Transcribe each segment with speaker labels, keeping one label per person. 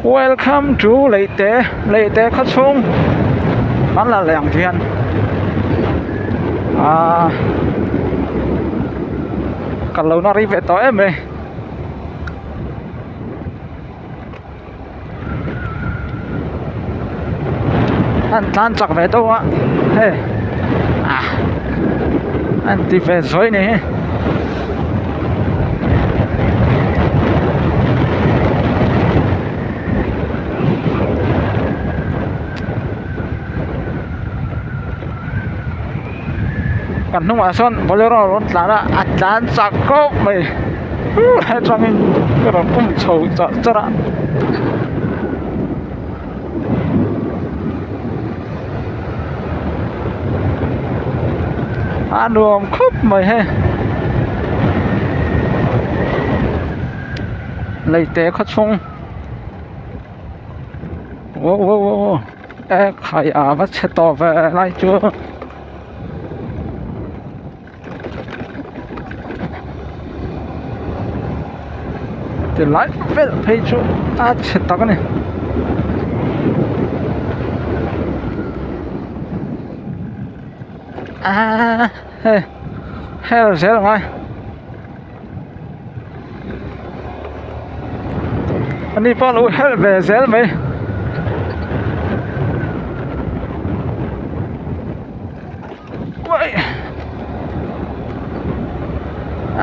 Speaker 1: Welcome to Leite Leite khawchhung an la leh ang ti hian ahh ka lo na rei ve tawh em mai. An tlan chak ve deuh a hei ah an ti ve zuai ni hi. Kan hnungah sawn bolero a rawn tlan a a tlan chak khawp mai he atangin ka rawn um chho char char a. A nuam khawp mai hei leite khawchhung wow wow wow e khai a va chhe tawh ve lai chu. Ti lai vel phei chu a chhe tak a ni aaa hei hel zel ang a ani pawh a lo hel ve zel mai.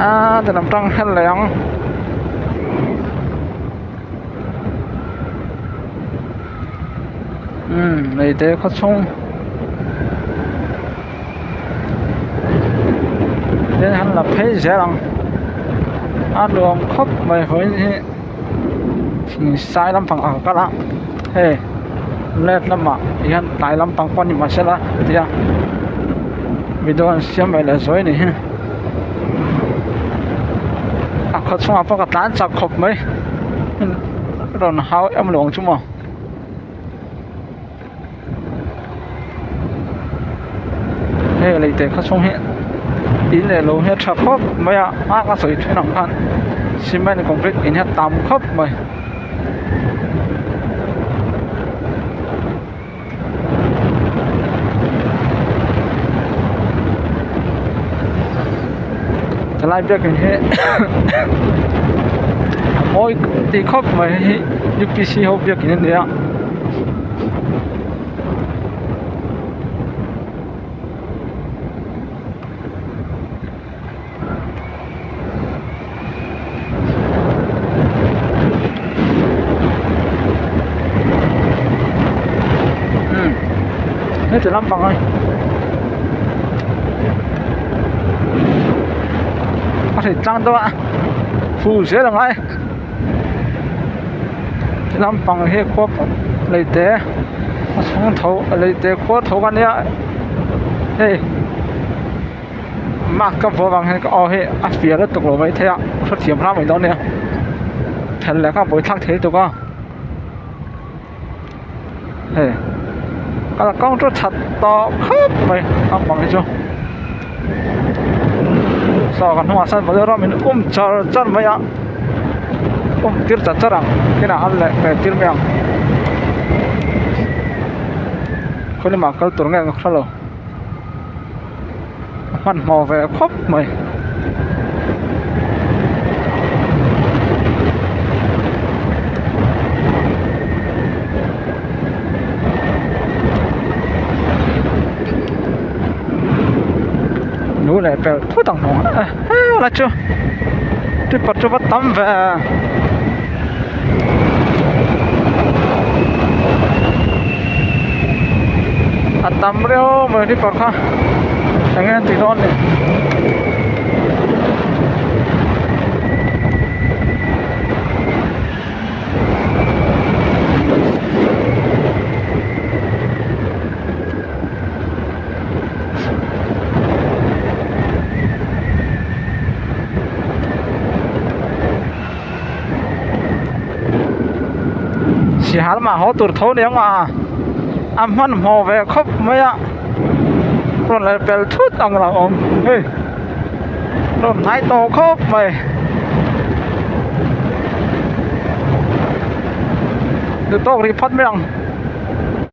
Speaker 1: A ti lam tang hel leh ang umm leite khaw chhung tin han la phei zel ang a nuam khawp mai vawiin hi thing sai lampang ah ka kal a hei left lamah hian tlai lampang pawh ni mahsela tia video an siam ve leh zuai a ni hi a khaw chhungah pawh ka tlan chak khawp mai rawn hau em lo ang chu maw. Hei leite khaw chhung hi in leh lo hi a tha khawp mai a a ka sawi thin ang khan cement concrete in hi a tam khawp mai. Helai biakin hi a mawi ti khawp mai hi U P C ho biakin a ni a. Heti lampang a a hrit tlang deuh a fu zel a ngai ti lampang hi khua leite a chhung tho leite khua tho a nia hei. Mask ka vuah vang hian ka aw hi a fiah lutuk lo maithei a hrethiam hram mai dawn nia then leh kha a buaithlak thei lutuk a hei kal kawng chu that tawh khawp mai naupang hi chu saw kan hnungah sawn bolero min um char char mai a um tir char char ang kinah an leh ve tir mai ang khawi lamah kal tur nge ka hre lo. Hmanhmawh ve khawp mai. Nu leh pel thut ang hnung a hel a chu tipper chu va tam ve. A tam riau mai tipper kha eng nge an tih dawn ni. Sihal mah haw tur tho ni ang a a hmanhmawh ve khawp mai a rawn leh pel thut ang lo awm hei rawn hnai tawh khawp mai. Duh tawk rih phawt mai ang.